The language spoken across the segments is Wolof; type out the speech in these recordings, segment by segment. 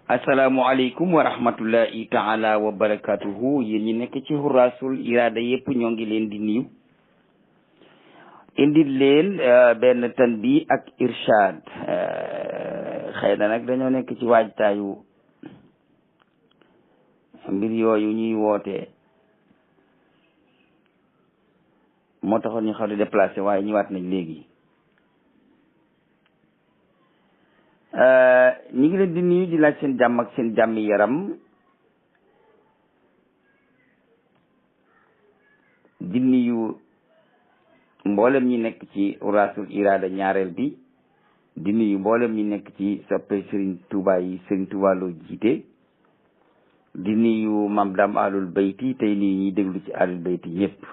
asalaamualeykum wa rahmatullahi taala wa barakatuhu yéen ñi nekk ci Hurrasul Irada yëpp ñoo ngi leen di nuyu indil leen benn tanbi ak irshad xëy na nag dañoo nekk ci waajtaayu mbir yooyu ñuy woote moo taxoon ñu xaw di déplacé waaye ñëwaat nañ léegi ñi ngi leen di nuyu di laaj seen jàmm ak seen jàmmi yaram di nuyu mboolem ñi nekk ci Hurrasul Irada ñaareel bi di nuyu mboolem ñi nekk ci soppe Serigne Touba yi Serigne Touba loo jiite di nuyu Mam Dam Alul Bayti tey nuyu ñuy déglu ci Alul Bayti ñëpp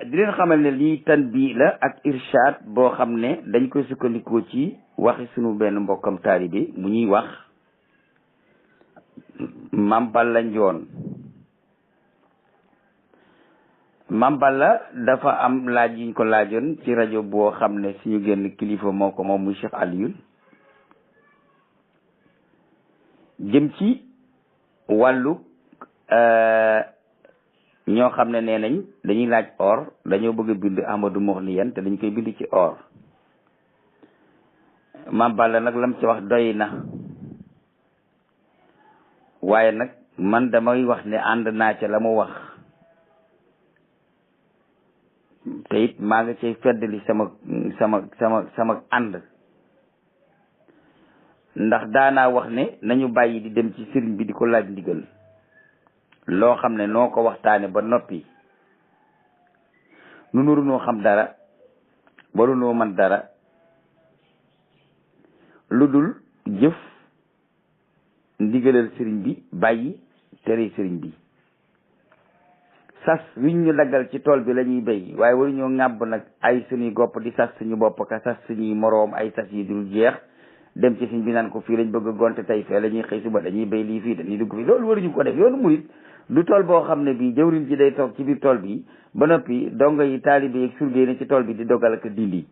di leen xamal ne lii tanbi la ak irshad boo xam ne dañ koy sukkandikoo ci waxi sunu benn mbokkam taalibe mu ñuy wax Mam Balla Njoon Mam Balla dafa am laaj yuñ ko laajoon ci rajo boo xam ne suñu génn kilifa moo ko moom muy Cheikh Alioune jëm ci wàllu ñoo xam ne nee nañ dañuy laaj or dañoo bëgg a bind Ahmadou Mokhniyan te dañ koy bind ci or Mam Balla nag lam ci wax doy na waaye nag man damay wax ne ànd naa ca la mu wax te it maa nga cay feddali sama ànd ndax daanaa wax ne nañu bàyyi di dem ci sëriñ bi di ko laaj ndigal loo xam ne noo ko waxtaane ba noppi nu nuru noo xam dara waru noo man dara lu dul jëf ndigalal sëriñ bi bàyyi tere sëriñ bi sas wiñ ñu daggal ci tool bi la ñuy béy waaye waru ñoo ŋàbb nag ay suñuy gopp di sas suñu bopp ka sas suñuy moroom ay sas yi dul jeex dem ci sëriñ bi naan ko fii lañ bëgg a gonte tey fee la ñuy xëy suba dañuy béy lii fii dañuy dugg fii loolu waruñu ko def yoonu murit du tool boo xam ne bii jëwriñ ci day toog ci biir tool bi ba noppi dongo yi taalibe yi surge yi ne ci tool bi di dogal ak dindi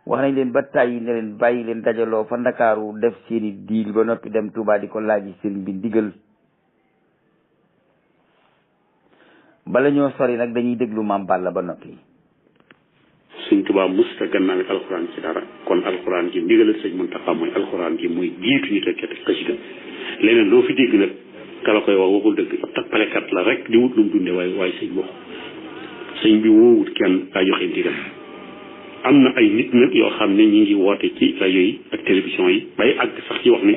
wax nañ leen ba tàyyi ne leen bàyyi leen dajaloo fa Ndakaaru def seeni diil ba noppi dem Touba di ko laaji sëriñ bi ndigal bala ñoo sori nag dañuy déglu Mam Balla ba noppi. Sëñ Touba musta gannaaw alxuraan ci dara kon alxuraan gi ndigalal sëñ Muntaxa mooy alxuraan gi mooy jiitu ñu tekkee xasida leneen loo fi dégg nag kala koy wax waxul dëgg ab tappalekat la rek di wut lu mu dunde waaye sëñ wax sëñ bi woowut kenn daa joxe ndigal am na ay nit nag yoo xam ne ñi ngi woote ci rajo yi ak télévision yi bay àgg sax ci wax ne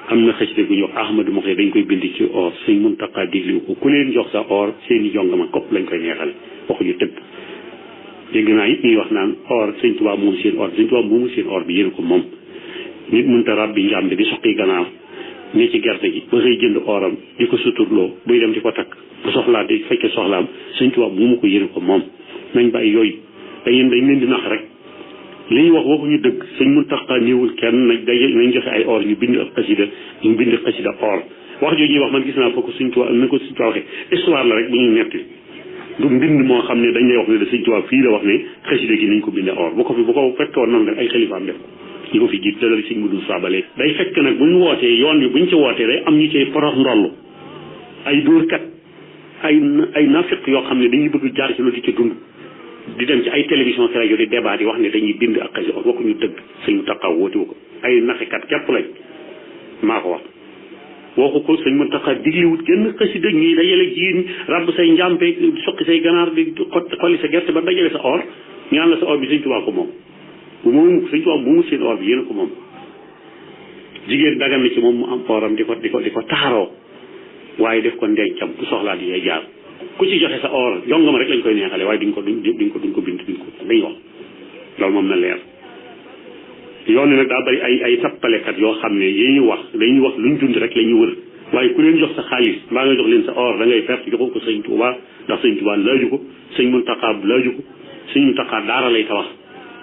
am na xasida gu ñu wax Ahmadou Mokhniyan dañ koy bind ci or sëñ Muntaxa digliwu ko ku leen jox sa or seeni jongama kopp lañ koy neexale waxuñu tëgg dégg naa it ñuy wax naan or sëñ Tuubaa moom seen or sëñ Tuubaa moomu seen or bi yéen ko moom nit mënta rab bi njàmbe di soqi gannaaw ne ci gerte gi ba xëy jënd oram di ko suturloo buy dem di ko takk bu soxlaa di fekke soxlaam sëñ Tuubaa moomu ko yéen ko moom nañ bàyyi yooyu dañ leen di nax rek li ñuy wax waxuñu dëgg sëñ Muntaxa néewul kenn nañ joxe ay or ñu bind ab xasida ñu bind xasida or wax jooju ñuy wax man gis naa foofu sëñ Tuubaa na ko sëñ Tuubaa waxee histoire la rek bu ñuy netti du mbind moo xam ne dañ lay wax ne da sëñ Tuubaa fii la wax ne xasida gi nañ ko binde or bu ko fekkoon noonu rek ay xalifaam def ko ñi ko fi jiit da dal sëñ Mudu Saabale day fekk nag buñ wootee yoon bi buñ ci wootee day am ñu cay porox ndoll ay dóorkat ay nafiq yoo xam ne dañuy bëgg jaar ci loolu di ca dund di dem ci ay télévision ci rajo di débat yi wax ne dañuy bind ak xasida or waxuñu dëgg sëñ Muntaxa wootewu ko ay naxikat képp lañ maa ko wax waxu ko sëñ Muntaxa digliwut kenn xasida ñuy dajale jigéen ràbb say njàmpe soqi say ganaar di xolli sa gerte ba dajale sa or ñaan la sa or bi sëñ Tuubaa ko moom bu moom sëñ Tuubaa moomu seen or bi yéen ko moom jigéen dagan na ci moom mu am oram di ko taaroo waaye def ko ndencam bu soxlaa di jaar ku ci joxe sa or jongama rek lañ koy neexale waaye duñ ko bind duñ ko dañ wax loolu moom na leer yoon ni nag daa bari ay tappalekat yoo xam ne yi ñu wax dañuy wax luñ dund rek la ñuy wër waaye ku leen jox sa xaalis mbaa nga jox leen sa or da ngay perte joxo ko sëñ Tuubaa ndax sëñ Tuubaa laaju ko sëñ Muntaxa laaju ko sëñ Muntaxa daara lay tabax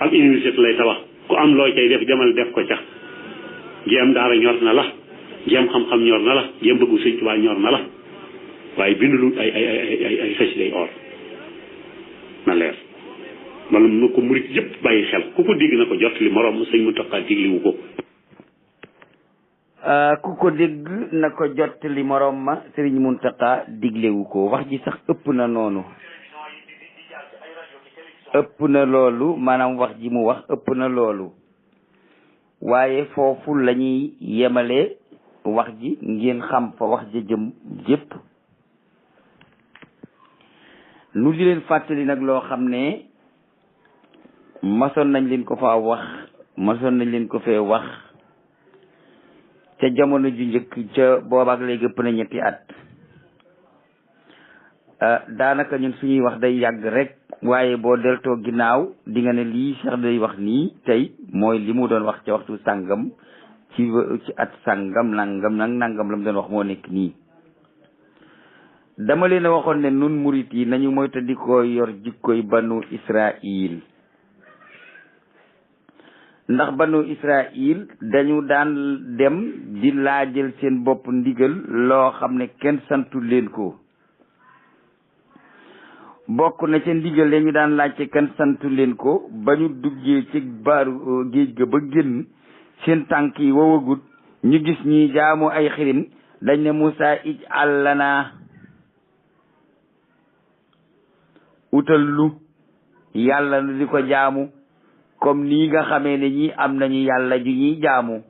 ak université lay tabax ku am loo cay def demal def ko ca jéem daara ñor na la jéem xam-xam ñor na la jéem bëggu sëñ Tuubaa ñor na la waaye bindulu ay xasiday or na leer maanaam na ko murit yëpp bàyyi xel ku ko dégg na ko jot li moroom sëñ Muntaxa digliwu ko. ku ko dégg na ko jot li moroom ma sëriñ Muntaxa diglewu ko. wax ji sax ëpp na noonu, ëpp na loolu, maanaam wax ji mu wax ëpp na loolu, waaye foofu la ñuy yemale wax ji ngeen xam fa wax ja jëm jépp. nu di leen fàttali nag loo xam ne masoon nañ leen ko fa wax, masoon nañ leen ko fee wax ca jamono ju njëkk, ca boobaak léegi ëpp na 2 at. daanaka ñun suñuy wax day yàgg rek, waaye boo deltoo ginnaaw di nga ne lii Cheikh day wax nii tey mooy li mu doon wax ca waxtu sàngam ci at sàngam nangam nangam la mu doon wax moo nekk nii. dama leen a waxoon ne nun murit yi nañu moytandikoo yor jikkoy banu Israil, ndax banu Israil dañu daan dem di laajal seen bopp ndigal loo xam ne kenn santu leen ko. bokk na ca ndigal la ñu daan laajte kenn santu leen ko, ba ñu duggee ci baaru géej ga ba génn seen tànk yi wowagut ñu gis ñi jaamu ay xirim, dañ ne Musaa ij'al lanaa, utal lu yàlla nu di ko jaamu comme nii nga xamee ne ñi am nañu yàlla ju ñuy jaamu.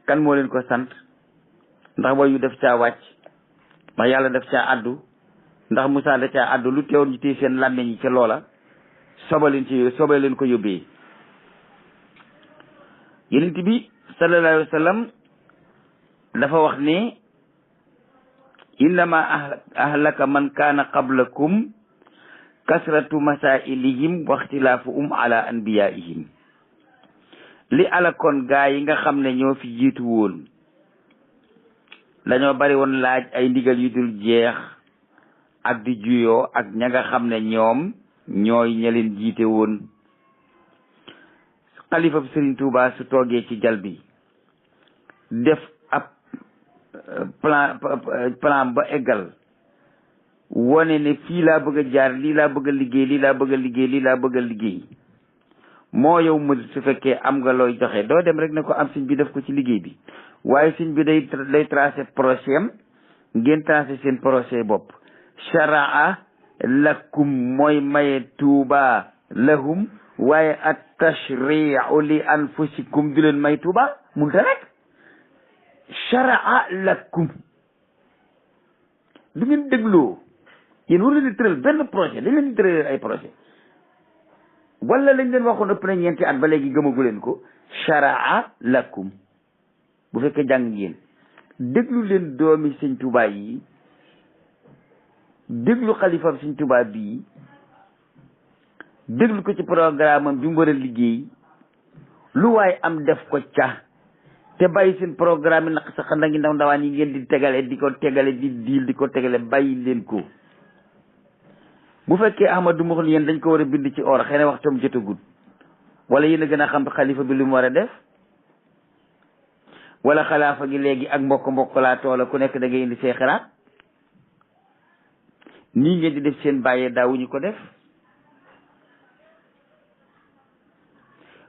kan moo leen ko sant? ndax wayu def caa wàcc, ndax yàlla def caa addu, ndax Musaa da caa addu, lu teewoon ñu téye seen làmmeñ yi ca loola soba leen ko yóbbee. yonent bi sallallahu alayhi wa sallam dafa wax ne innama ahlaka man kaana qablakum kasratu masailihim wa ixtilaafuhum ala anbiyaihim. li alakoon gaa yi nga xam ne ñoo fi jiitu woon dañoo bari woon laaj ay ndigal yu dul jeex ak di juyoo ak ña nga xam ne ñoom ñooy ña leen jiite woon. xalifa bi Sëriñ Tuubaa su toogee ci jal bi def ab plan ba eggal, wone ne fii laa bëgg a jaar, lii laa bëgg a liggéey, lii laa bëgg a liggéey, lii laa bëgg a liggéey. moo yow murit su fekkee am nga looy joxe doo dem rek ne ko am sëñ bi def ko ci liggéey bi, waaye sëñ bi day tracé projet am, ngeen tracé seen projet bopp. sharaa lakum mooy maye tuuba lahum, waaye at tashriu li anfusikum du leen may tuuba mun ta rek. sharaa lakum du ngeen dégloo, yéen war leen di tëral benn projet, dañ leen di tëral ay projet, wala lañ leen waxoon ëpp na 2 at ba léegi gëmagu leen ko. sharaa lakum bu fekkee jàng ngeen, déglu leen doomi sëñ Tuubaa yi, déglu xalifa sëñ Tuubaa bii, déglu ko ci programme am bi mu war a liggéey, lu waay am def ko ca, te bàyyi seen programme yi naq sa xanda ngi ndaw ndawaan yi ngeen di tegale di ko tegale di diil di ko tegale, bàyyi leen ko. bu fekkee Ahmadu Muxli yéen dañ ko war a bind ci or, xëy na waxtam jotagul, wala yéen a gën a xam xalifa bi lu mu war a def, wala xalaafa gi léegi ak mbokk laa toola ku nekk da ngay indi say xalaat. nii ngeen di def seen bàyyee daawuñu ko def.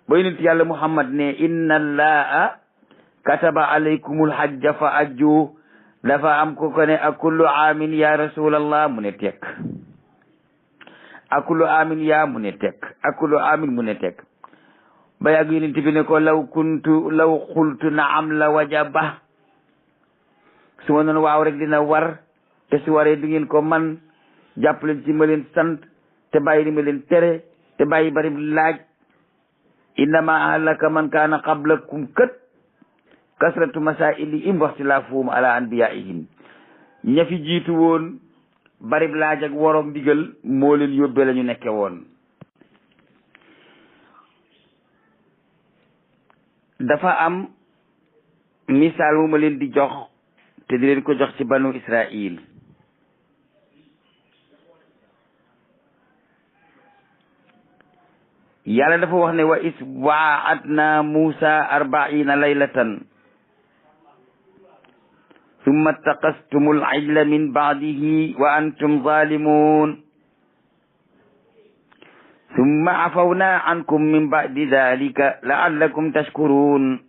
ba yonent yàlla Muhammad ne inna allaha kataba alaykumul hajja fa ajju, dafa am ko ne akullu aamin ya rasulallah, mu ne tekk. akullu aamin ya, mu ne tekk. akullu aamin, mu ne tekk. ba yàgg yonent bi ne ko law xultu naam la wajaba, su ma noonu waaw rek dina war, te su waree du ngeen ko man. jàpp leen ci ma leen sant, te bàyyi li ma leen tere, te bàyyi bari laaj. innama ahlaka man kaana qablakum kët kasratu masailihim wa ixtilaafuhum ala anbiyaihim. ña fi jiitu woon bari laaj ak worom ndigal moo leen yóbbee la ñu nekke woon. dafa am misaal mu ma leen di jox te di leen ko jox ci banu Israil. yàlla dafa wax ne wa is waa'adna Musa 40 laylatan summa ittaqastumul ijla min ba'dihi wa antum zalimun summa afawna ankum min ba'di dhalika la'allakum tashkurun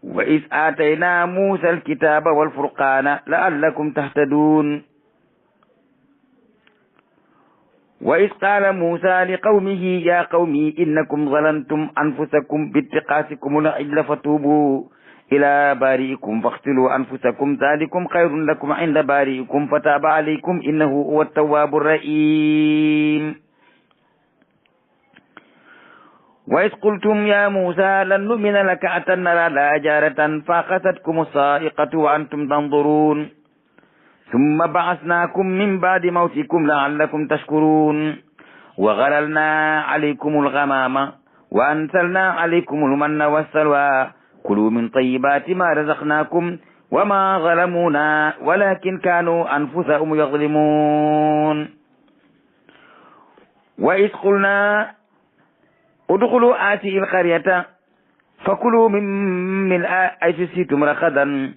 wa iz atayna Musa alkitaba walfurqana la'allakum tahtadun wa iz qala Musa liqawmihi ya qawmi innakum zalamtum anfusakum bittiqasikum al-ijla fatubu ila bari'ikum faqtulu anfusakum dhalikum khayrun lakum 'inda bari'ikum fataba 'alaykum innahu huwa at-tawwabur rahim wa iz qultum ya Musa lan nu'mina laka hatta nara la jaratan faqasatkum as-sa'iqatu wa antum tanzurun thumma ba'athnakum min ba'di mawtikum la'allakum tashkurun wa ghalalna 'alaykum al-ghamama wa anzalna 'alaykum al-manna was-salwa kulu min tayyibati ma razaqnakum wa ma zalamuna walakin kanu anfusahum yadhlimun wa iz qulna udkhulu ati al-qaryata fakulu min haythu shi'tum ragadan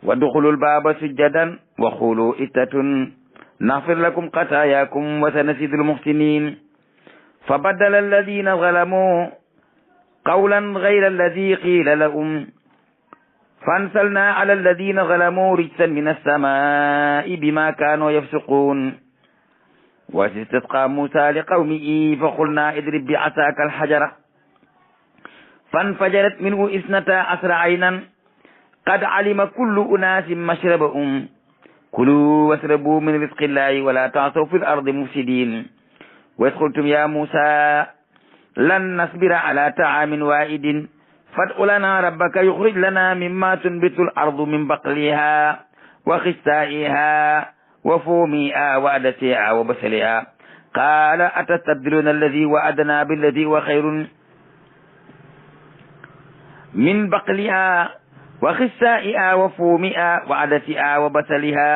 wadkhulu al-baba sujjadan wa qulu ittatun naghfir lakum khatayakum wa sanazidul muhsinin fabaddala alladhina zalamu qawlan ghayra alladhi qila lahum fanzalna ala alladhina zalamu rijzan min as-sama'i bima kanu yafsuqun wa istasqa Musa liqawmihi faqulna idrib bi'asaka al-hajara fanfajarat minhu isnata asra aynan qad alima kullu unasin mashrabahum kulu washrabu min rizqillahi wa la ta'thaw fil ardi mufsidin wa qultum ya Musa lan nasbira ala ta'amin wahidin fad'u lana rabbaka yukhrij lana mimma tunbitu al-ardu min baqliha wa qithaiha wa fumiha wa adasiha wa basaliha qala atastabdiluna alladhi wa'adna billadhi huwa khayrun min baqliha wa qithaiha wa fumiha wa adasiha wa basaliha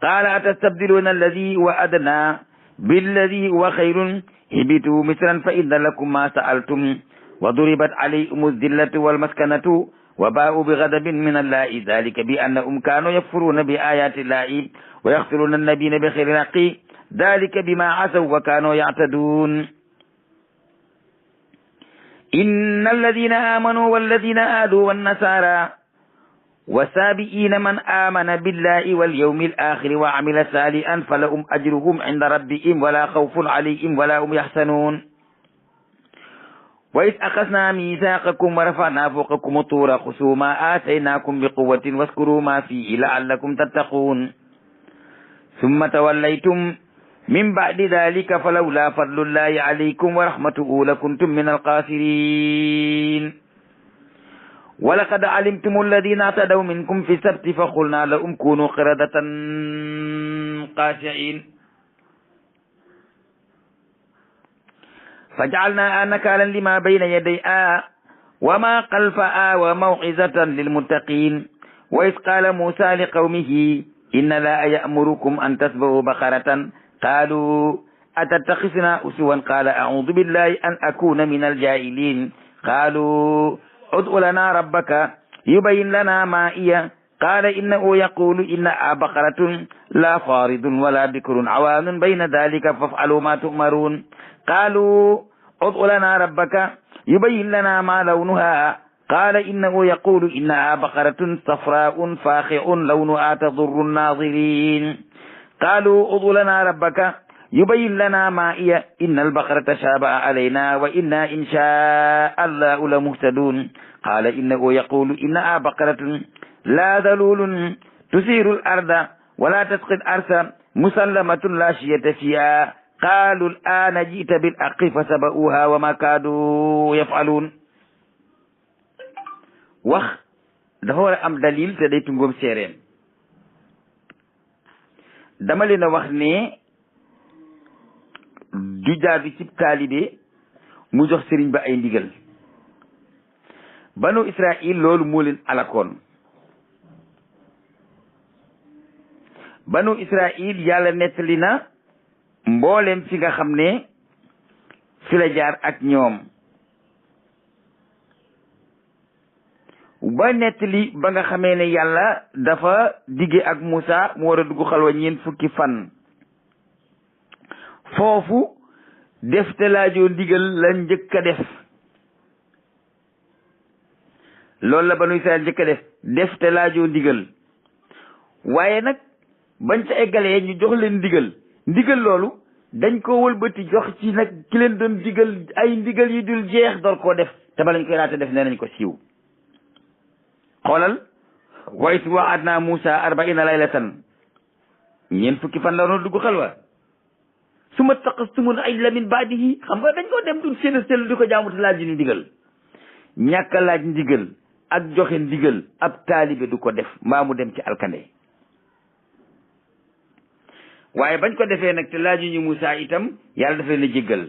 qala atastabdiluna alladhi wa'adna billadhi huwa khayrun ihbitu misran fa inna lakum ma sa'altum wa duribat alayhim adh-dhillatu wal maskanatu wa ba'u bighadabin min Allahi dhalika bi annahum kanu yakfuruna bi ayati Allahi wa yaqtuluna an-nabiyina bi ghayri haqqi dhalika bima asaw wa kanu ya'tadun innal ladhina amanu wal ladhina adu wan nasara wasabi'ina man amana billahi wal yawmil akhir wa amila salihan falahum ajruhum 'inda rabbihim wala khawfun 'alayhim wala hum yahzanun wa iz akhadna mithaqakum wa rafa'na fawqakum at-tura khudhu ma ataynakum biquwwatin waskuru ma fihi la'allakum tattaqun thumma tawallaytum min ba'di dhalika falawla fadlullahi 'alaykum wa rahmatuhu lakuntum minal khasirin ولقد علمتم الذين اعتدوا منكم في السبت فقلنا لهم كونوا قردة خاسئين فجعلنا نكالا لما بين يديها وما خلفها وموعظة للمتقين وإذ قال موسى لقومه إن لا يأمركم أن تذبحوا بقرة قالوا أتتخذنا هزوا قال أعوذ بالله أن أكون من الجاهلين قالوا ادع لنا ربك يبين لنا ما هي قال إنه يقول إنها بقرة لا فارض ولا بكر عوان بين ذلك فافعلوا ما تؤمرون قالوا ادع لنا ربك يبين لنا ما لونها قال إنه يقول إنها بقرة صفراء فاقع لونها تضر الناظرين قالوا ادع لنا ربك يبين لنا ما هي إن البقرة شابه علينا وإنا إن شاء الله لمهتدون قال إنه يقول إنها بقرة لا ذلول تثير الأرض ولا تسقي الأرض مسلمة لا شية فيها قالوا الآن جئت بالحق فسبؤوها وما كادوا يفعلون wax dafa war a am dalil te day tungoom séeréen dama leen a wax ne du jaadu ci taalibe mu jox sëriñ ba ay ndigal banu Israil loolu moo leen alakoon banu Israil yàlla nettali na mboolem fi nga xam ne fi la jaar ak ñoom ba nettali ba nga xamee ne yàlla dafa digge ak Musa mu war a dugg xalwa ñeent fukki fan foofu def te laajoo ndigal la njëkk a def loolu la banu Israël njëkk a def te laajoo ndigal waaye nag bañ ca eggalee ñu jox leen ndigal loolu dañ ko wëlbati jox ci nag ki leen doon digal ay ndigal yi dul jeex door koo def te balañ koy laata def nee nañ ko siiw xoolal wa iz wa'adna Musa 40 laylatan ñeent fukki fan la doon dugg xalwa summa taqastumul ijla min ba'dihi xam nga dañ koo dem dul seen di ko jaamu te laaj ñu ndigal ñàkk a laaj ndigal ak joxe ndigal ab taalibe du ko def mbaa mu dem ci alkande waaye bañ ko defee nag te laaju ñu Musa itam yàlla daf leen a jéggal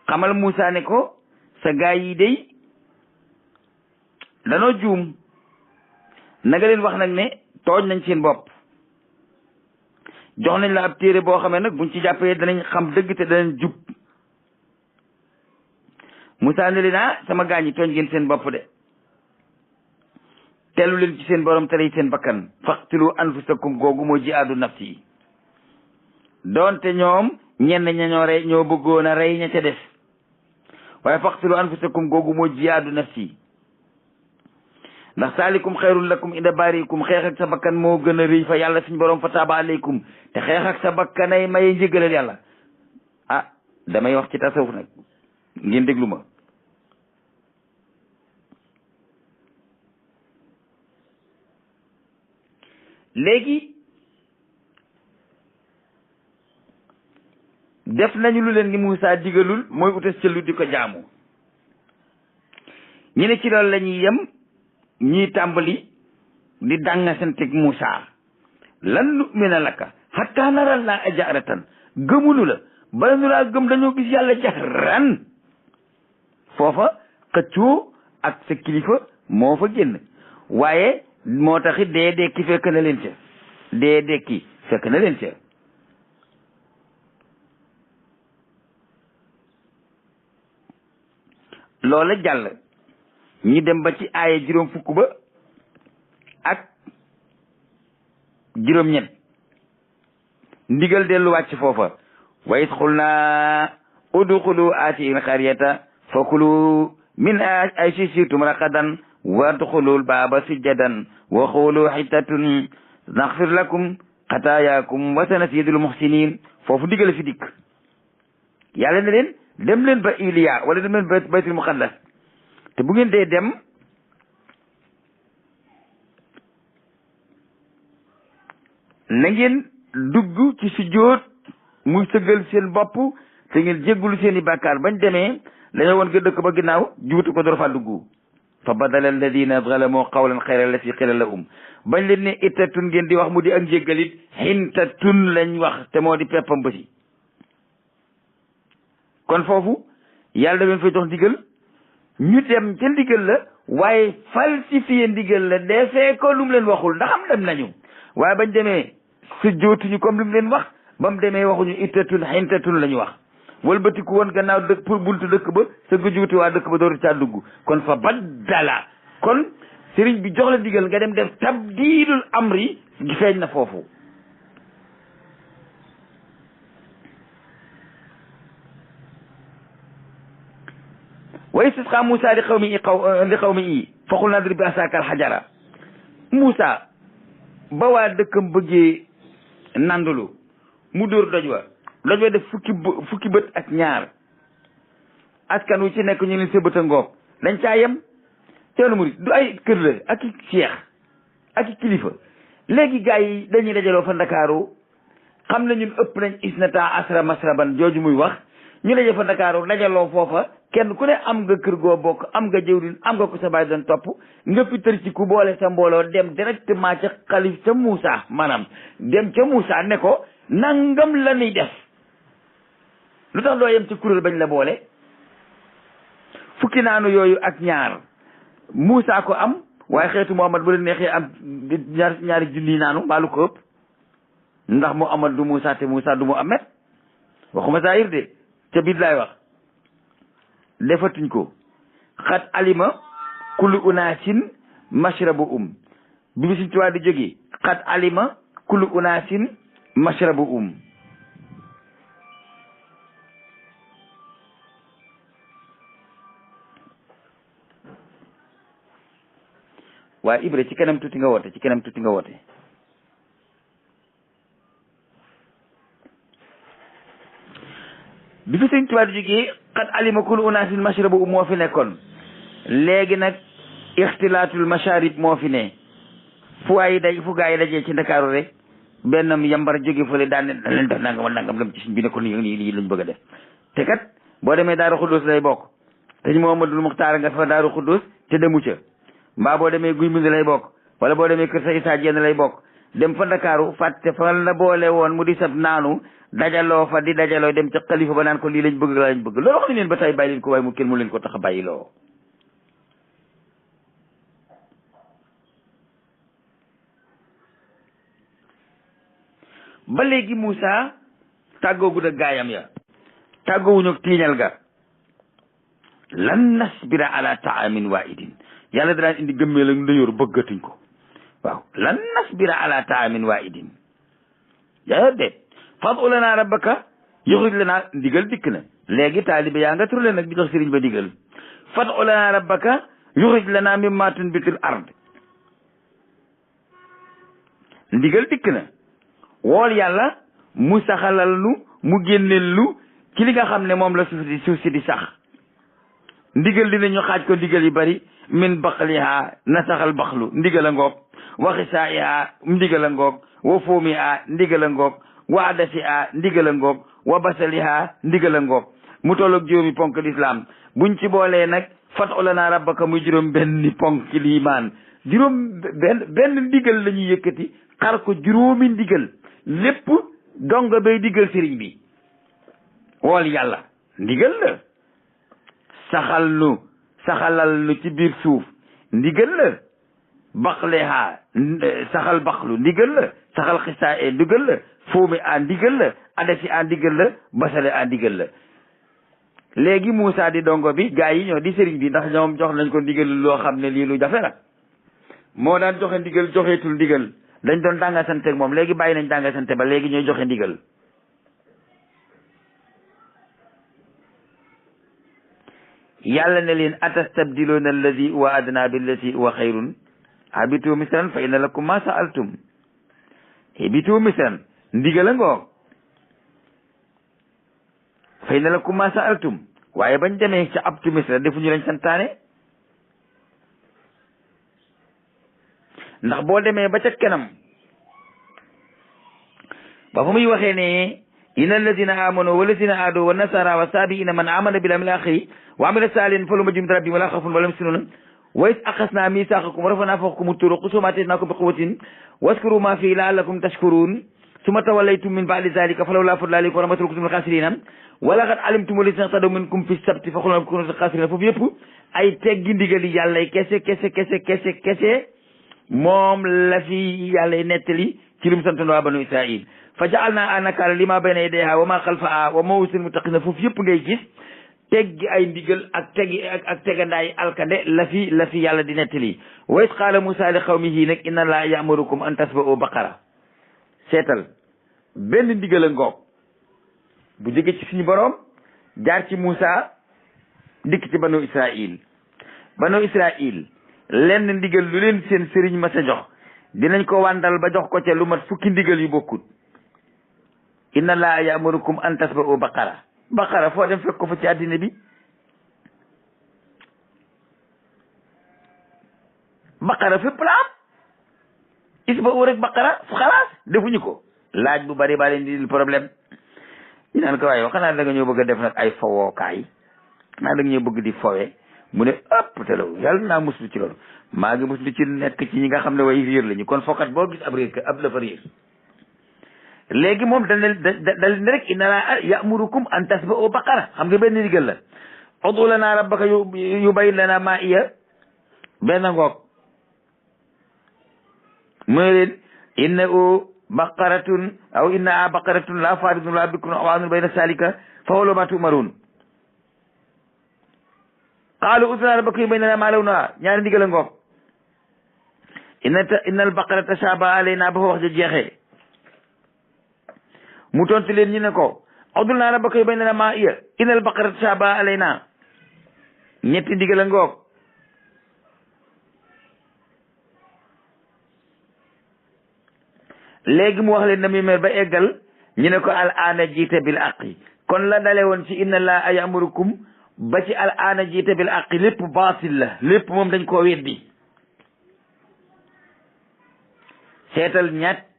xamal Musa ne ko sa gaay yi day danoo juum na nga leen wax nag ne tooñ nañ seen bopp jox nañ la ab téere boo xamee nag buñ ci jàppee danañ xam dëgg te danañ jub Musa ne leen sama gaañ yi tooñ ngeen seen bopp de tellu leen ci seen borom tere seen bakkan faqtilu anfusakum googu moo jihaadu nafsi yi doonte ñoom ñenn ña ñoo bëggoon a rey ña ca des waaye faqtilu anfusakum googu moo jihaadu nafsi yi ndax saalikum xayrul lakum inda baarikum xeex ak sa bakkan moo gën a rëy fa yàlla suñ borom fa taaba aleykum te xeex ak sa bakkan ay maye njëgalal yàlla damay wax ci tasawuf nag ngeen déglu ma léegi def nañu lu leen ni Musaa digalul mooy utas ca lu di ko jaamu ñu ne ci loolu la ñuy yem ñii tàmbali di dànga santeeg Musaa lan nu'mina laka hatta nara Allaaha jahratan gëmunu la bala nu laa gëm dañoo gis yàlla jahran foofa xëccoo ak sa kilifa moo fa génn waaye moo taxit dee dekki fekk na leen ca loola jàll ñi dem ba ci aaya juróom fukk ba ak juróom ñett ndigal dellu wàcc foofa wa iz qulnaa udxulu haadihi l-qaryata fakulu min haysu shi'tum ragadan wadxulul baaba sujjadan wa qulu hittatun naghfir lakum xataayaakum wa sanazidul muhsinin foofu ndigal fi dikk yàlla ne leen dem leen ba Iliya wala dem leen ba baytul muqaddas te bu ngeen dee dem na ngeen dugg ci sujjóot muy sëggal seen bopp te ngeen jéggulu seen i bàkkaar bañ demee dañoo woon nga dëkk ba ginnaaw juutu ko door fa dugg fa badala alladina zalamu qawlan xayra allati qila lahum bañ leen ne ittatun ngeen di wax mu di ak njéggalit hintatun lañ wax te moo di peppam bësi kon foofu yàlla da leen fay jox ndigal ñu dem ca ndigal la waaye falsifié ndigal la defee ko lu mu leen waxul ndax am dem nañu waaye bañ demee sujjootuñu comme lu mu leen wax ba mu demee waxuñu ittatun hintatun la ñu wax wëlbatiku woon gannaaw dëkk pour buntu dëkk ba sa gujuuti waa dëkk ba dootu caa dugg kon fa baddala kon sëriñ bi jox la ndigal nga dem def tabdiilul amri gi feeñ na foofu wa istisqa Musa li qawmihi fa qulna idrib bi asaaka al-hajara Musa ba waa dëkkam bëggee nandulu mu dóor doj wa def fukki bët ak ñaar askan wu ci nekk ñu leen sa bët a ngoog dañ caa yem teelu murit du ay kër la ak i seex ak i kilifa léegi gars yi dañuy dajaloo fa Ndakaaru xam ne ñun ëpp nañ isnata asra masraban jooju muy wax ñu daje fa Ndakaaru dajaloo foofa kenn ku ne am nga kër goo bokk am nga jëwriñ am nga ko sa baay doon topp nga fi tër ci ku boole sa mbooloo dem directement ca xalif ca Moussa maanaam dem ca Moussa ne ko nangam la ñuy def lu tax doo yem ci kuréel bañ la boole fukki naanu yooyu ak ñaar Moussa ko am waaye xeetu Muhammad bu leen neexee am ñaari junni naanu mbaalu ko ëpp ndax Muhammad du Moussa te Moussa du Muhammad waxuma zahir de ca biir laay wax defatuñ ko xat alima kullu unaasin mashrabuhum bi bi Sëriñ Tuubaa di jóge qad alima kullu unaasin mashrabuhum waaye Ibra ci kanam tuuti nga woote ci kanam tuuti nga woote bi fi Sëriñ Tuubaa di jógee qad alima kullu unaasin mashrabuhum moo fi nekkoon léegi nag ixtilaatul masharib moo fi ne fu gaa yi dajee ci Ndakaaru rek benn yambar jóge fële daan ne leen def nangam ak nangam dem ci suñ bi ne ko nii lañ bëgg a def te kat boo demee Daaru Xuddus lay bokk te ñu Muhammadul Muxtaar nga fa Daaru Xuddus te demu ca mbaa boo demee Guy Mbind lay bokk wala boo demee Kër Sa Isaa Jenn lay bokk dem fa Ndakaaru fàtte fa la boole woon mu di sab naanu dajaloo fa di dajaloo dem ca xalifa ba naan ko lii lañ bëgg laa lañ bëgg loolu wax ni leen ba tey bàyyi leen ko waaye mu kenn mu leen ko tax a bàyyi loo ba léegi Moussa tàggoogut ak gaayam ya tàggoowuñu ak tiiñal ga lan nasbira ala taamin waahidin yàlla danaan indi gëmmeel ak ndëyoor bëggatuñ ko waaw lan nasbira ala taamin waahidin yaa déet fad'u lana rabbaka yuxrij lana ndigal dikk na léegi taalibe yaa nga turle nag di jox sëriñ ba ndigal fad'u lana rabbaka yuxrij lana mimma tunbitul ard ndigal dikk na wool yàlla mu saxalal nu mu génneel lu ci li nga xam ne moom la suuf si di sax ndigal dinañu xaaj ko ndigal yu bari min baqliha na saxal baxlu ndigal a ngoog wa xisaa'iha ndigal a ngoog wa foomiha ndigal a ngoog wa adasiha ndigal a ngoog wa basaliha ndigal a ngoog mu tolloog juróomi ponk l'islam buñ ci boolee nag fad'u lana rabbaka muy juróom benn ponk liimaan juróom benn ndigal la ñuy yëkkati xar ko juróomi ndigal lépp donga bay digal sëriñ bi wool yàlla ndigal la saxalal nu ci biir suuf ndigal la baqleha saxal baqlu ndigal la saxal xisaa e ndigal la foomi a ndigal la adasi a ndigal la basale a ndigal la léegi Moussa di dongo bi gaa yi ñoo di sëriñ bi ndax ñoom jox nañ ko ndigal loo xam ne lii lu jafe la moo daan joxe ndigal joxeetul ndigal dañ doon danga sante ak moom léegi bàyyi nañ danga sante ba léegi ñooy joxe ndigal yàlla ne leen atastabdiluuna alladi huwa adna billati huwa xayrun habitu misran fa inna lakum ma sa'altum habitu misran ndigal a ngoog fa inna lakum ma sa'altum waaye bañ demee ca abtu misra defuñu lañ santaane ndax boo demee ba ca kanam ba fa muy waxee ne inna alladina amanu walladina aadu wa nasara wa sabiina man amana billahi wal akhiri wa amila salihan falahum ajrun inda rabbihim wala khawfun wala hum yahzanun wa iz akhadna mithaqakum wa rafa'na fawqakum at-tur khudhu ma ataynakum bi quwwatin waskuru ma fihi la'allakum tashkurun summa tawallaytum min ba'di dhalika falawla fadlu alaykum wa rahmatullahi kuntum minal khasirin wa laqad alimtum alladhina i'tadaw minkum fi sabti fa qulna kuntum minal khasirin foofu yëpp ay teggi ndigali yàlla kese moom la fi yàlla nettali ci lim santoon waa banu Israil fa ja'alna anakaala lima bayna yadayha wa ma xalfaha wa maw'izatan lil muttaqin foofu yëpp ngay gis teggi ay ndigal ak tegandaay alkande la fi yàlla di nettali wa iz qaala Musa li qawmihi nag inna Allaha ya'murukum an tasba'u baqara seetal benn ndigal a ngoog bu jóge ci suñu boroom jaar ci Musa dikk ci banu Israil lenn ndigal lu leen seen sëriñ ma sa jox dinañ ko wàndal ba jox ko ca lu mat fukki ndigal yu bokkut inna Allaha ya'murukum an tasba'u baqara foo dem fekk ko fa ci àddina bi baqara fépp la am isba'u rek baqara fu xalaas defuñu ko laaj bu bari ba leen di problème ñu naan ko waaye xanaa da nga ñëw bëgg a def nag ay fowookaay xanaa da nga ñëw bëgg di fowe mu ne ëpp te law yàlla naa muslu ci loolu maa ngi muslu ci nekk ci ñi nga xam ne way réer lañu kon fokkat boo gis ab réer ab dafa réer léegi moom dal ne rek inna Allaha ya'murukum an tasba'u baqara xam nga benn ndigal la ud'u lana rabbaka yubayyin lana ma hiya benn ngoog mu ne leen innahu baqaratun aw innaha baqaratun la faridun la bikrun awaanun bayna salika fa'malu ma tu'marun qaalu ud'u lana rabbaka yubayyin lana ma lawnuha ñaari ndigal a ngoog innal baqara tashaaba alayna ba fa wax ja jeexee mu tontu leen ñu ne ko ud'u lanaa rabbaka yubayyin lanaa maa hiya innal baqara tashaaba alayna ñetti ndigal a ngoog léegi mu wax leen na muy mel ba eggal ñu ne ko al aana jiite bil aqi kon la dale woon ci inna laa ya'murukum ba ci al aana jiite bil aqi lépp baatil la lépp moom dañ koo weddi seetal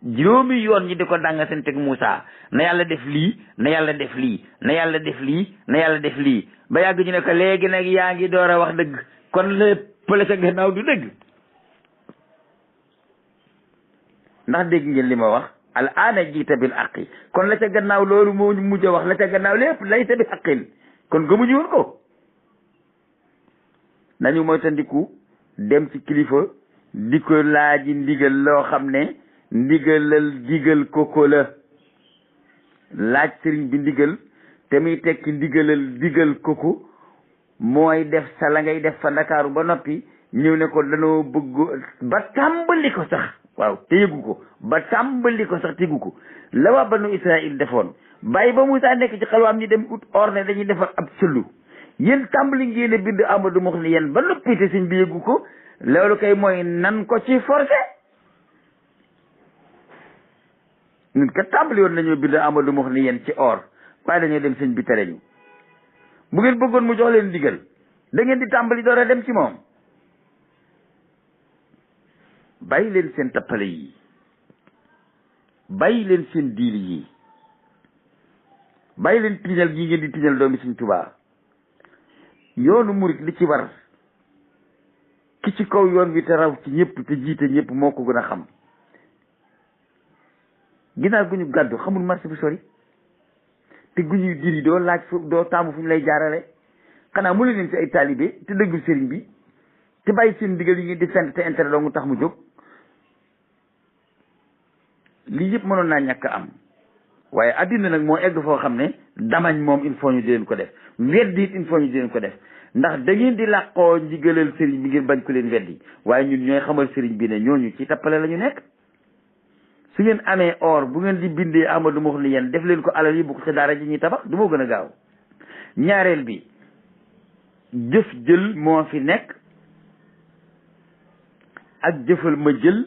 juróomi yoon ñi di ko danga seen teg Moussa na yàlla def lii na yàlla def lii na yàlla def lii na yàlla def lii ba yàgg ñu ne ko léegi nag yaa ngi door a wax dëgg kon lépp la ca gannaaw du dëgg ndax dégg ngeen li ma wax al aana jiita bil aqi kon la ca gannaaw loolu moo mujj a wax la ca gannaaw lépp laysa bi aqin kon gëmuñu woon ko nañu moytandiku dem ci kilifa di ko laaji ndigal loo xam ne ndigalal digal koko la laaj sëriñ bi ndigal te muy tekki ndigalal digal koko mooy def sa la ngay def fa Ndakaaru ba noppi ñëw ne ko danoo bëgg ba tàmbali ko sax waaw te yëgu ko ba tàmbali ko sax tegu ko la waa banu Israël defoon bàyyi ba Moussa nekk ci xalwaam ñi dem ut or ne dañuy defar ab sëllu yéen tàmbali ngeen a bind Amadou Mox ni yéen ba noppi te sëñ bi yëgu ko loolu kay mooy nan ko ci forcé ñun kat tàmbali woon nañoo bind Amadou Mox ni yéen ci or waaye dañoo dem sëñ bi tere ñu bu ngeen bëggoon mu jox leen digal da ngeen di tàmbali door a dem ci moom bàyyi leen seen tappale yi bàyyi leen seen diili yi bàyyi leen tiiñal gi ngeen di tiiñal doomi Sëñ Tuubaa yoonu murit li ci war ki ci kaw yoon wi te raw ci ñëpp te jiite ñëpp moo ko gën a xam ginaar gu ñu gàddu xamul marché bu sori te gu ñuy diri doo laaj doo taamu fu ñu lay jaarale xanaa mu leen ci ay taalibe te dëggul sëriñ bi te bàyyi seen ndigal yi ngeen di fent te intérêt doo mu tax mu jóg lii yëpp mënoon naa ñàkk am waaye addina nag moo egg foo xam ne damañ moom il faut ñu di leen ko def weddi it il faut ñu di leen ko def ndax da ngeen di làqoo ndigalal sëriñ bi ngeen bañ ko leen weddi waaye ñun ñooy xamal sëriñ bi ne ñooñu ci tappale la ñu nekk su ngeen amee or bu ngeen di bindee Amadou Mox ni yéen def leen ko alal yi bu ko ci daara ji ñuy tabax du moo gën a gaaw ñaareel bi jëf jël moo fi nekk ak jëfal ma jël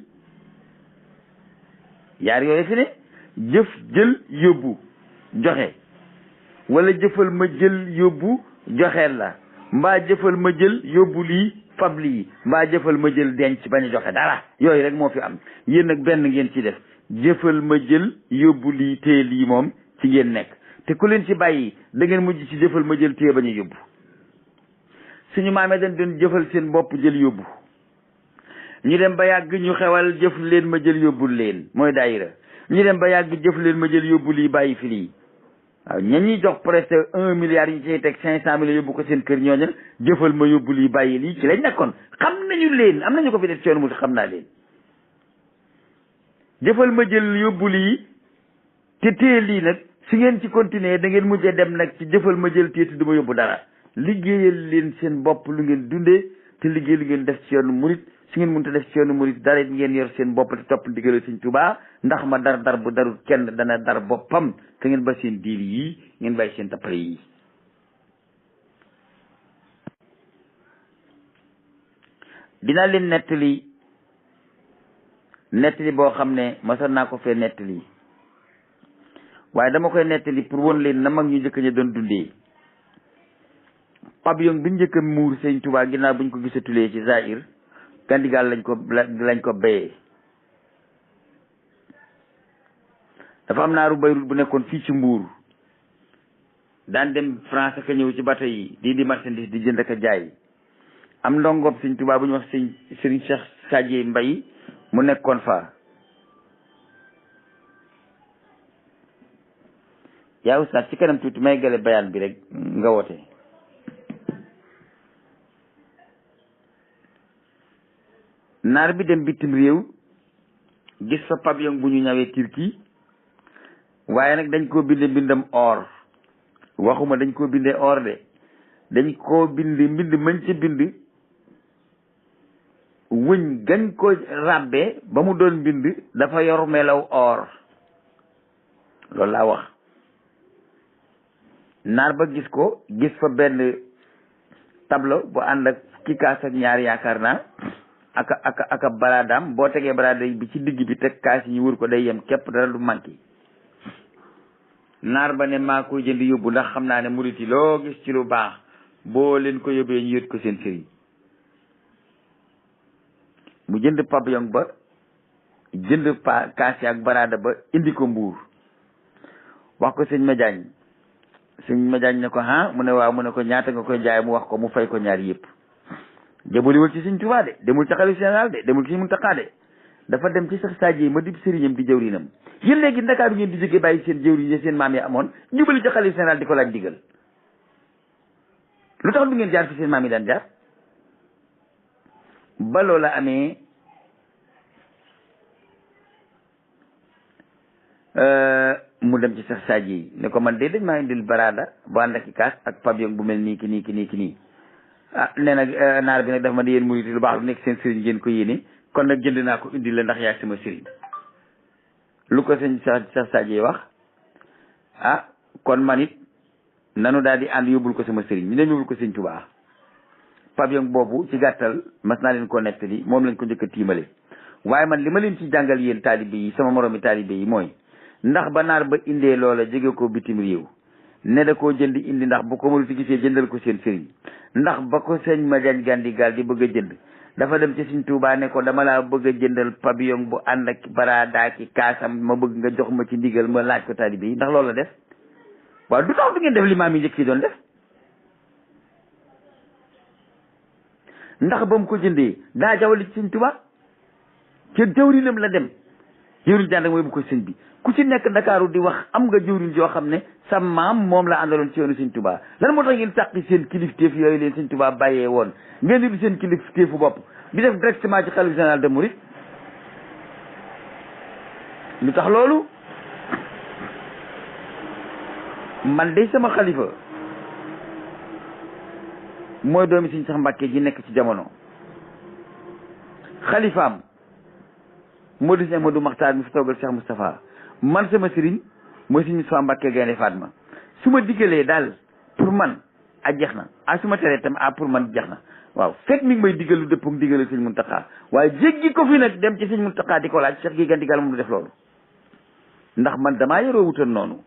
yaar yooyu fi ne jëf jël yóbbu joxe wala jëfal ma jël yóbbu joxeel la mbaa jëfal ma jël yóbbu lii fab lii mbaa jëfal ma jël denc bañ a joxe dara yooyu rek moo fi am yéen nag benn ngeen ci def jëfal ma jël yóbbu lii téye lii moom ci ngeen nekk te ku leen ci bàyyi da ngeen mujj ci jëfal ma jël téye bañ a yóbbu suñu maamee dañ doon jëfal seen bopp jël yóbbu ñu dem ba yàgg ñu xewal jëf leen ma jël yóbbul leen mooy daayira ñu dem ba yàgg jëf leen ma jël yóbbu lii bàyyi fi lii waaw ña ñuy jox presque 1 milliard yi ñu ciy teg 500 millions yóbbu ko seen kër ñooña jëfal ma yóbbu lii bàyyi lii ci lañ nekkoon xam nañu leen am nañu ko fi def ci yoonu mu xam naa leen jëfal ma jël yóbbu lii te téye lii nag su ngeen ci continuer da ngeen mujjee dem nag ci jëfal ma jël téye te du ma yóbbu dara liggéeyal leen seen bopp lu ngeen dundee te liggéey lu ngeen def ci yoonu murit su ngeen mënta def ci yoonu murit dara it ngeen yor seen bopp te topp ndigal Sëñ Tuubaa ndax ma dar bu darul kenn dana dar boppam te ngeen ba seen diil yii ngeen bàyyi seen tappale yii dinaa leen nettali boo xam ne masoon naa ko fee nettali waaye dama koy nettali pour won leen na mag ñu njëkk ña doon dundee pavillon bi njëkk a muur Sëñ Tuubaa ginnaaw buñ ko gisatulee ci Zaïr Gandigaal lañ ko béyee dafa am naaru Bayrut bu nekkoon fii ci Mbuur daan dem France ka ñëw ci bateau yi di marchandise di jënd ak jaay am ndongob Sëñ Tuubaa bu ñu wax Sëriñ Cheikh Sadie Mbay mu nekkoon fa yaa ustaas ci kanam tuuti may gale bayaan bi rek nga woote naar bi dem bitim réew gis fa pavillon bu ñu ñawee Turquie waaye nag dañ koo binde mbindam or waxuma dañ koo bindee or de dañ koo bind mbind mañ ca bind wëñ gañ ko ràbbe ba mu doon bind dafa yor melaw or loolu laa wax. naar ba gis ko gis fa benn tableau bu ànd ak ki kaas ak ñaar yaakaar naa aka baraadaam boo tegee baraada bi ci digg bi teg kaas yi ñu wër ko day yem képp dara du manqué. naar ba ne maa koy jënd yóbbu ndax xam naa ne murit yi loo gis ci lu baax boo leen ko yóbbee ñu yët ko seen sëriñ. mu jënd pavillon ba jënd kaas yi ak baraada ba indi ko Mbuur wax ko sëñ Madiagne sëñ Madiagne ne ko mu ne waaw mu ne ko ñaata nga koy jaay mu wax ko mu fay ko ñaar yëpp. jëbaliwul ci sëñ Tuubaa de demul ci xalifa général de demul ci sëñ Muntaxaa de dafa dem ci sax Sadji ma dib sëriñam di jëwrinam. yéen léegi Ndakaaru ngeen di jógee bàyyi seen jëwriñ yi seen maam yi amoon jubali ci xalifa général di ko laaj digal lu tax du ngeen jaar fi seen maam yi daan jaar. ba loola amee mu dem ci sax Sadji ne ko man de dañ maa indil baraada bu ànd ak kaas ak pavillon bu mel nii ki nii nee na naar bi nag dafa ma di yéen murit lu baax lu nekk seen sëriñ ngeen ko yéene kon nag jënd naa ko indi la ndax yaay sama sëriñ. lu ko sëñ sax Sadji wax kon man it nanu daal di ànd yóbbul ko sama sëriñ ñu dem yóbbul ko sëñ Tuubaa. pavillon boobu ci gàttal mas naa leen ko nettali moom lañ ko njëkk a tiimale waaye man li ma leen ci jàngal yéen taalibe yi sama moromi taalibe yi mooy ndax ba naar ba indee loola jóge ko bitim réew ne da koo jënd indi ndax bu ko mënul fi gisee jëndal ko seen sëriñ ndax ba ko sëñ Madiagne Gandigal di bëgg a jënd dafa dem ci sëñ Tuubaa ne ko dama laa bëgg a jëndal pavillon bu ànd ak baraada ki kaasam ma bëgg nga jox ma ci ndigal ma laaj ko taalibe yi ndax loolu la def waaw du tax du ngeen def li maam yi njëkk yi doon def. ndax ba mu ko jëndee daa jawali ci sëñ Tuubaa ca jawrinam la dem jawriñ jànd mooy bu ko sëñ bi ku ci nekk Ndakaaru di wax am nga jawriñ joo xam ne sa maam moom la àndaloon ci yoonu sëñ Tuubaa lan moo tax ngeen sàqi seen kilifteef yooyu leen sëñ Tuubaa bàyyee woon ngeen di seen kilifteefu bopp di def directement ci xalifa général de Mouride lu tax loolu man de sama xalifa mooy doomi sëñ Seex Mbàkke ji nekk ci jamono xalifaam moo di sëñ Ahmadou Maxtaar mi fi toogal Cheikh Moustapha man sama sëriñ mooy sëñ Moustapha Mbàkke Gaynde Fatma su ma diggalee daal pour man jeex na su ma teree tam pour man jeex na waaw fekk mi ngi may diggal lu dëpp ak diggal sëñ Muntaxa waaye jéggi ko fi nag dem ci sëñ Muntaxa di ko laaj Cheikh gi Gandigal moom du def loolu ndax man damaa yoroo wutal noonu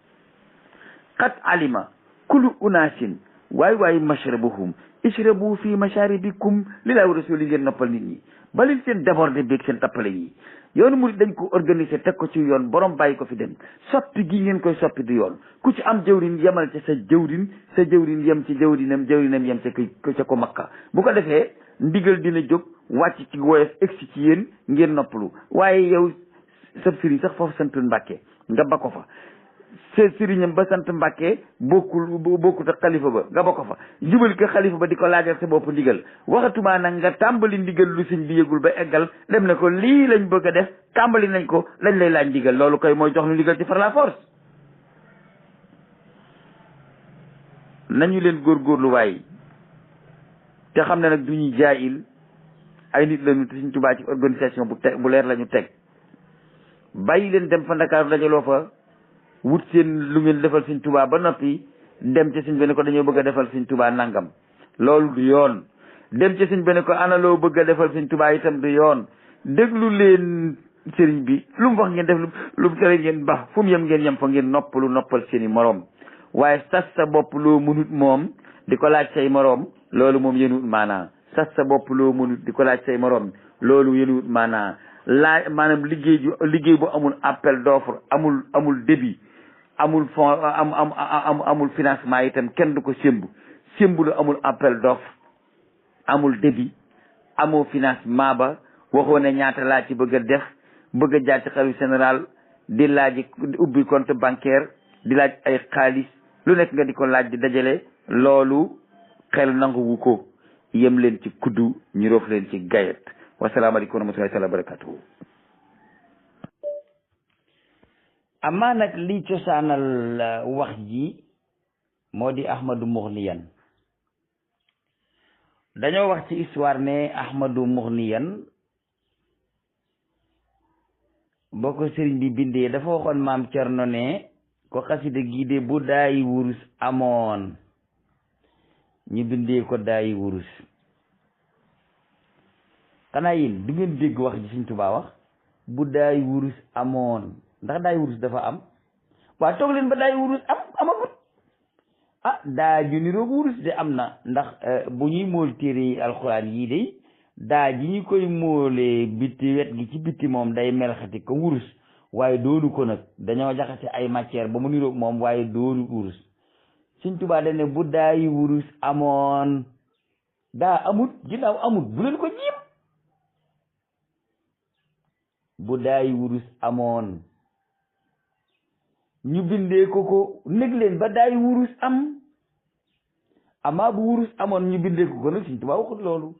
xat alima kulu unaasin waay mashrabuhum ishrabu fi masharibikum li laa rasuli ngeen noppal nit ñi balil seen débordé beeg seen tappale yi yoonu murid dañ ko organiser teg ko ci yoon borom bàyyi ko fi dem soppi gi ngeen koy soppi du yoon ku ci am jëwrin yemal ca sa jëwrin yem ci jëwrinam yem ca ko makka bu ko defee ndigal dina jóg wàcc ci woyof egsi ci yéen ngeen noppalu waaye yow sa sëriñ sax foofu sant Mbàkke nga ba ko fa sa sëriñam ba sant Mbàkke bokkut ak xalifa ba nga ba ko fa jubal ko xalifa ba di ko laajal sa bopp ndigal waxatumaa nag nga tàmbali ndigal lu sëñ bi yëgul ba eggal dem na ko lii lañ bëgg a def tàmbali nañ ko lañ lay laaj ndigal loolu koy mooy jox lu ndigal ci par la force. nañu leen góorgóorlu waay te xam ne nag du ñuy jaayil ay nit lañu te Sëñ Tuubaa ci organisation bu leer la ñu teg bàyyi leen dem fa Ndakaaru dajaloo fa wut seen lu ngeen defal Sëñ Tuubaa ba noppi dem ci sëñ bi ne ko dañoo bëgg a defal Sëñ Tuubaa nangam loolu du yoon dem ci sëñ bi ne ko ana loo bëgg a defal Sëñ Tuubaa itam du yoon déglu leen sëriñ bi lu mu wax ngeen def lu mu tere ngeen baax fu mu yem ngeen yem fa ngeen noppal seeni moroom waaye sas sa bopp loo mënut moom di ko laaj say moroom loolu moom yéenut maanaa sas sa bopp loo mënut di ko laaj say moroom loolu yéenut maanaa maanaam liggéey bu amul appel d'offre amul débit amul fond amul financement itam kenn du ko sémbu lu amul appel d'offre amul débit amoo financement ba waxoo ne ñaata laa ci bëgg a def bëgg a jaar ci xalifa général di laaj ubbi compte bancaire di laaj ay xaalis lu nekk nga di ko laaj di dajale loolu xel nanguwu ko yem leen ci kuddu ñu roof leen ci gayet wasalaamaaleykum wa rahmatullahi taala wa barakatuhu amaa nag li cosaanal wax ji moo di Ahmadou Mourniyan dañoo wax ci histoire ne Ahmadou Mourniyan boo ko sëriñ bi bindee dafa waxoon maam Cerno ne ko xasida gii de bu daayi wurus amoon ñu bindee ko daayi wurus. xanaa yéen du ngeen dégg wax ji Sëriñ Tuubaa wax bu daayi wurus amoon ndax daayi wurus dafa am waa toog leen ba daayi wurus amagut daa ju niroog wurus de am na ndax bu ñuy mool téere yi alxuraan yii de daa ji ñu koy moolee bitti wet gi ci bitti moom day melxati ko wurus waaye doonu ko nag dañoo jaxase ay matière ba mu niroog moom waaye doonu wurus Sëriñ Tuubaa dañ ne bu daayi wurus amoon daa amut ginnaaw amut bu leen ko jiim bu daayi wurus amoon ñu bindee ko nég leen ba daayi wurus am amaa bu wurus amoon ñu bindee ko nag Sëriñ Tuubaa waxut loolu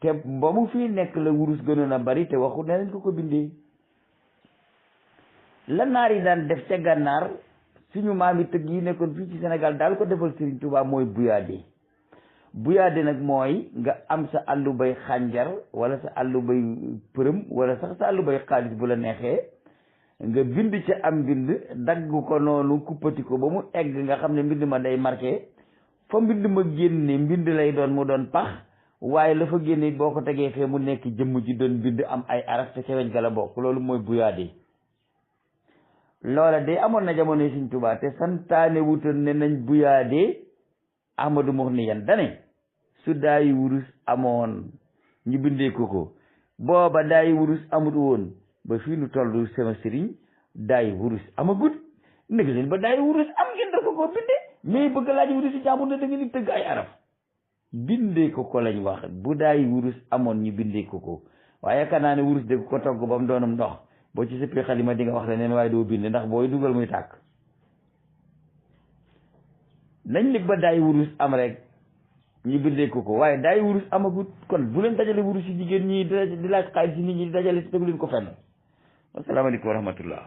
te ba mu fii nekk la wurus gënoon a bari te waxut ne lañ ko bindee la naar yi daan def ca gànnaar suñu maam yi tëgg yi nekkoon fii ci Sénégal daal ko defal Sëriñ Tuubaa mooy buyaade nag mooy nga am sa àllu bay xànjar wala sa àllu bay përëm wala sax sa àllu bay xaalis bu la neexee nga bind ca am mbind dagg ko noonu kuppati ko ba mu egg nga xam ne mbind ma day marqué fa mbind ma génne mbind lay doon mu doon pax waaye la fa génne boo ko tegee fee mu nekk jëmm ji doon bind am ay araf te ca weñ ga la bokk loolu mooy buyaade. loola de amoon na jamono Sëriñ Tuubaa te santaane wutoon ne nañ buyaade Ahmadu Muxniyan dane su daayi wurus amoon ñu bindee ko booba daayi wurus amut woon ba fii nu tollu sama sëriñ daayi wurus amagut nég leen ba daayi wurus am ngeen da ko bindee mais bëgg laaj wurus yi jàmbur ne da ngeen di tëgg ay araf bindee ko lañ wax bu daayi wurus amoon ñu bindee ko waaye yaakaar naa ne wurus de ko togg ba mu doonum ndox boo ci sëppee xalima di nga wax la neen waaye doo bind ndax booy dugal muy tàkk nañ nég ba daayi wurus am rek ñu bindee ko waaye daayi wurus amagut kon bu leen dajale wurus yi jigéen ñi di laaj xaalis yi nit ñi di dajale si tegu leen ko fenn asalaamaaleykum wa rahmatullah